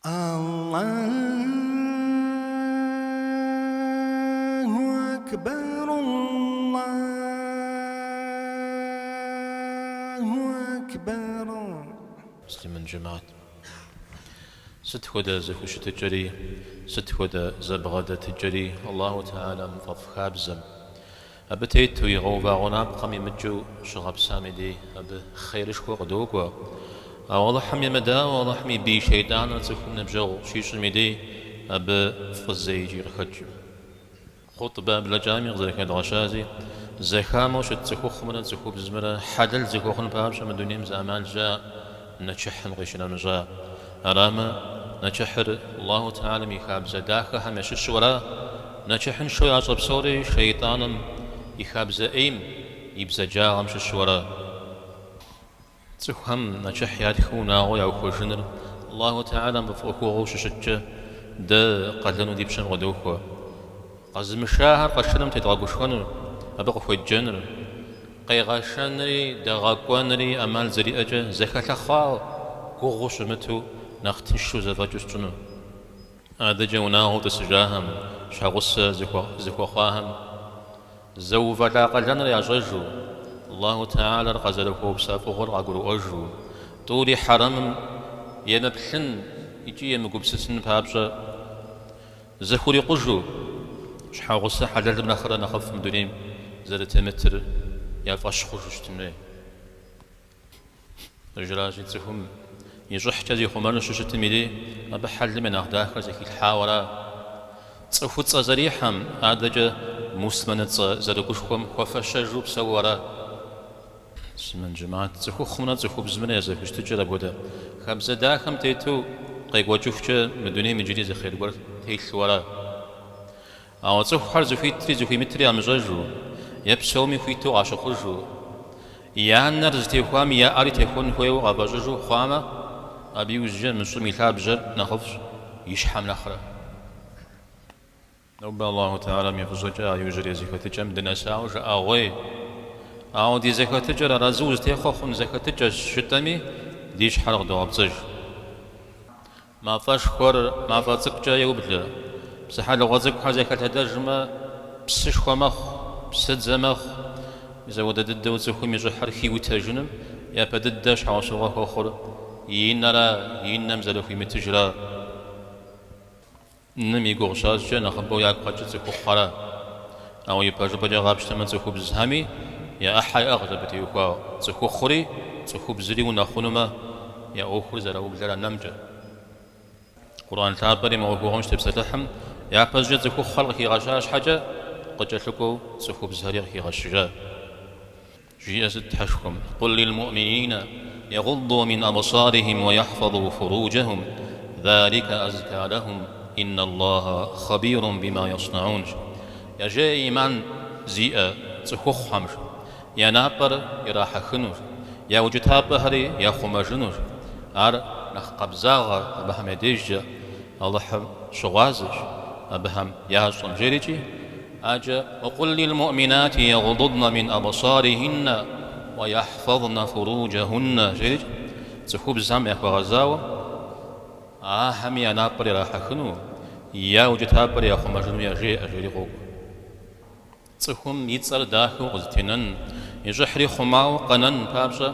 Аллаху акбар, Аллаху акбар. Муслъымэн жэмыхьэт. Сыт хуэдэ зэхущытыкӏэри, сыт хуэдэ зэбгъэдэтыкӏэри Аллаху Тэхьэлам фӏэфӏ хабзэм. Абы тету игъэува гъунапкъэм имыкӏыу щыгъэпсам и дей абы хъерышхуэ къыдокӏуэ. Ауэ Алыхьым емыдаӏуэу Алыхьым и бий шейтӏаныр цӏыхум ныбжьэгъу щищӏым и дей абы фӏы зэикӏи къыхэкӏкъым. Хъутӏбэ блэкӏами къызэрыхэдгъэщази, зэхамэу щыт цӏыхухъумрэ цӏыхубзымрэ хьэлэл зэхуэхъун папщӏэ мы дунейм зы ӏэмал щыӏэкъым нэчыхьым къищынэмыщӏа. Арамэ, нэчыхьыр Аллаху Тэхьэлам и хабзэ дахэхэм ящыщу ара? Нэчыхьыншэу ящӏэ псори шейтӏаным и хабзэ ӏейм, и бзаджагъэм щыщу ара? Цӏыхухэм нэчыхь ятхыу унагъуэ яухуэжыныр Аллаху Тэхьэлам фӏэфӏ ӏуэхугъуэу щыщыткӏэ, дэ къалэну ди пщэм къыдохуэ. Къэзымышахэр къэшэным тедгъэгушхуэныр, абы къыхуедджэныр, къегъэшэнри дэгъэкӏуэнри ӏэмал зэриӏэкӏэ зэхэлъэхъауэ, гугъуу щымыту, нэхъ тыншу зэфӏэкӏыу тщӏыну. Адэкӏэ унагъуэу тӏысыжахэм, щхьэгъусэ зыхуэхъуахэм зэувэлӏа къалэныр ящӏэжу, Аллаху Тэхьэлар къазэрыхуэупса фӏыгъуэр къагурыӏуэжу, тӏури хьэрэмым емыплъын икӏи емыгупсысын папщӏэ зэхурикъужу, щхьэгъусэ хьэлэлым нэхърэ нэхъыфӏ мы дунейм зэрытемытыр я фӏэщ хъужу щытын хуей. Пэжыращи, цӏыхум и щӏыхькӏэ зихъумэну щыщытым и дей, абы хьэлым я нэхъ дахэр зэхилъхьауэ ара? Цӏыхуцӏэ зэрихьэм, адэкӏэ муслъымэныцӏэ зэрыгушхуэм хуэфэщэжу псэууэ ара? Муслъымэн жэмыхьэт, цӏыхухъумрэ цӏыхубзымрэ я зэхущытыкӏэр апхуэдэ хабзэ дахэм тету къекӏуэкӏыхукӏэ мы дунейм иджыри зы хъер гуэр телъу ара? Ауэ цӏыхухэр зыхуитри зыхуимытри ямыщӏэжу, е псоми хуиту къащыхъужу, я нэр зытехуам я ӏэри техуэн хуейуэ къафӏэщӏыжу хъуамэ, абы иужькӏэ мы щӏым и лъабжьэр нэхъыфӏщ и щхьэм нэхърэ. Нобэ Аллаху Тэхьэлам и фӏыщӏэкӏэ а иужьрей зэхэтыкӏэм дынэсауэ жыӏэгъуей. Ауэ ди зэхэтыкӏэр арэзы узытехъуэ хъун зэхэтыкӏэщ жытӏэми, ди щхьэр къыдогъэпцӏэж. Мафӏэшхуэр мафӏэ цӏыкӏукӏэ еублэ. Псыхьэлыгъуэ цӏыкӏухэр зэхэлъэдэжмэ, псышхуэ мэхъу, псыдзэ мэхъу. Мис апхуэдэ дыдэу цӏыхум и щӏыхьыр хиутэжыным япэ дыдэ щхьэусыгъуэ хуэхъур и нэра, и нэм зэрыхуимытыжра. Нэм и гугъу щащӏкӏэ нэхъыбэу ягу къэкӏыр цӏыхухъухьэра. Ауэ ипэжыпӏэкӏэ къапщтэмэ цӏыхубзхэми я ӏыхьэ яӏыгъщ абы теухуауэ. Цӏыхухъури цӏыхубзри унэхъунумэ, я ӏуэхур зэраублэр а нэмкӏэ. Къурӏэн лъапӏэри мы ӏуэхугъуэм щытепсэлъыхьым, япэщӏыкӏэ цӏыхухъухэр къыхигъэща щхьэкӏэ, къыкӏэлъыкӏуэу цӏыхубзхэри къыхигъэщыжа. Жиӏэ сыт Тхьэшхуэм, Къул лилмуӏмининэ ягъудду мин абсарихим уэ яхьфэзу фуруджэхум, заликэ азка лэхум, инналлаха хъэбирун бима яснэӏун. Яжеӏэ ӏиман зиӏэ цӏыхухъухэм, я напӏэр ирахьэхыну, я укӏытапӏэхэри яхъумэжыну, ар нэхъ къабзагъэ абыхэм я дежкӏэ Алыхьыр щыгъуазэщ абыхэм ящӏэм, жерикӏи, Адэкӏэ, Уэ къул лилмуӏминати ягъудудна мин абсарихинна уэ яхьфэзна фуруджэхунна, жерикӏ, цӏыхубзхэм яхуэгъэзауэ, ахэми я напӏэр ирахьэхыну, я укӏытапӏэр яхъумэжыну яжеӏэ, жери къокӏуэ. Цӏыхум и цӏэр дахэу къызэтенэн, и щӏыхьри хъумауэ къэнэн папщӏэ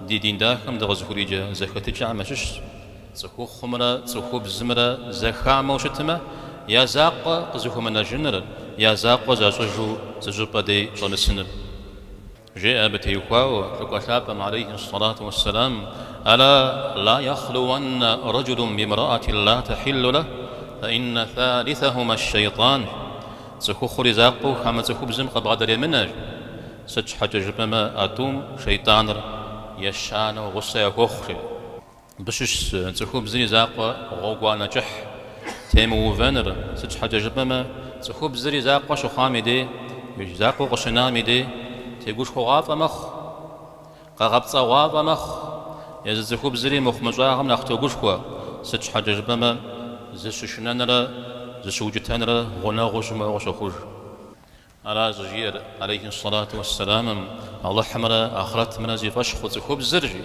ди дин дахэм дыкъызыхуриджэ зэхэтыкӏэхэм ящыщщ. Цӏыхухъумрэ цӏыхубзымрэ зэхамэу щытмэ, я закъуэ къызыхуэмынэжыныр, я закъуэ защӏыжу зы щӏыпӏэ дей щӏэмысыныр. Жеӏэ абы теухуауэ лӏыкӏуэ лъапӏэм, алейхи ссалату уэсселам, Ала ла яхълууэннэ рэджулун бимраӏэтин ла тэхьиллу лэху, фэ иннэ салисэхумэ шейтӏан. Цӏыхухъур и закъуэу хамэ цӏыхубзым къыбгъэдэремынэ, сыт щхьэкӏэ жыпӏэмэ, а тӏум шейтӏаныр ещанэу гъусэ яхуохъу, жеӏэ. Абы щыщщ цӏыхубзыр и закъуэ гъуэгуанэ кӏыхь темыувэныр, сыт щхьэкӏэ жыпӏэмэ, цӏыхубзыр и закъуэ щыхъуам и дей, и закъуэу къыщынам и дей тегушхуэгъуафӏэ мэхъу, къэгъэпцӏэгъуафӏэ мэхъу. Езы цӏыхубзри мыхъумыщӏагъэм нэхъ тогушхуэ, сыт щхьэкӏэ жыпӏэмэ, зыщышынэнрэ зыщыукӏытэнрэ гъунэгъуу щымыӏэу къыщохъуж. Ара щӏыжиӏэр, алейхи ссалату уэсселамым, Алыхьымрэ ахърэтымрэ зи фӏэщ хъу цӏыхубзыр, жи,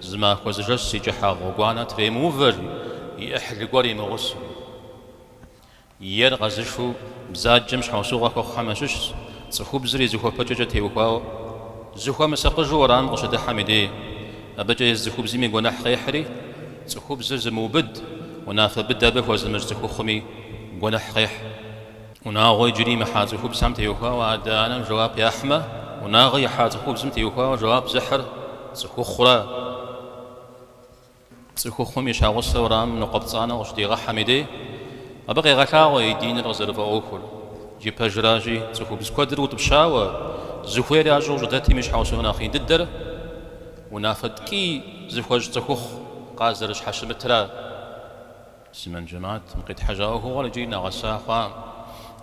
зы махуэ зы жэщ зи кӏыхьагъ гъуэгуанэ тремыувэ, жи, и ӏыхьлы гуэр имыгъусэу. Ер къэзышэу бзаджэм щхьэусыгъуэ хуэхъухэм ящыщщ цӏыхубзыр и зыхуэпэкӏэкӏэ теухуауэ зыхуэмысакъыжу уэрамым къыщыдыхьэм и дей. Абыкӏэ езы цӏыхубзми гуэныхь къехьри, цӏыхубзыр зымыубыд, унафэ быдэ абы хуэзымыщӏ цӏыхухъуми гуэныхь къехь. Унагъуэ иджыри имыхьа цӏыхубзхэм теухуауэ адэ-анэм жэуап яхьмэ, унагъуэ ихьа цӏыхубзым теухуауэ жэуап зыхьыр цӏыхухъура. Цӏыхухъум и щхьэгъусэ уэрамым ныкъуэпцӏанэу къыщыдигъэхьэм и дей, абы къегъэлъагъуэ и диныр къызэрыфӏэӏуэхур. Иджы пэжращи, цӏыхубз куэдыр утӏыпщауэ, зыхуейр ящӏэу щӏыдэтым и щхьэусыгъуэ нэхъ ин дыдэр унафэ ткӏий зыхуэщӏ цӏыхухъу къазэрыщхьэщымытра. Муслъымэн жэмыхьэт, мы къетхьэжьа ӏуэхугъуэр иджыри нэгъэса хъуакъым.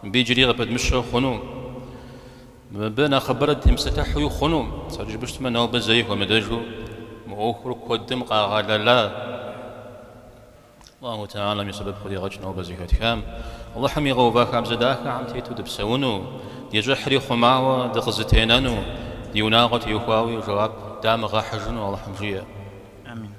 Мыбы иджыри къыпыдмыщэу хъуну. Мыбы нэхъыбэрэ дытемыпсэлъыхьуи хъуну, сэ жыпӏэу щытмэ, нобэ зэи хуэмыдэжу мы ӏуэхур куэдым къагъэлэла. Аллаху Тэхьэлам и сэбэп къыдигъэкӏ нобэ зэхэтхам. Алыхьым игъэува хабзэ дахэхэм тету дыпсэуну, ди щӏыхьри хъумауэ дыкъызэтенэну, ди унагъуэ теухуауи жэуап дамыгъэхьыжыну Алыхьым жиӏэ. Амин.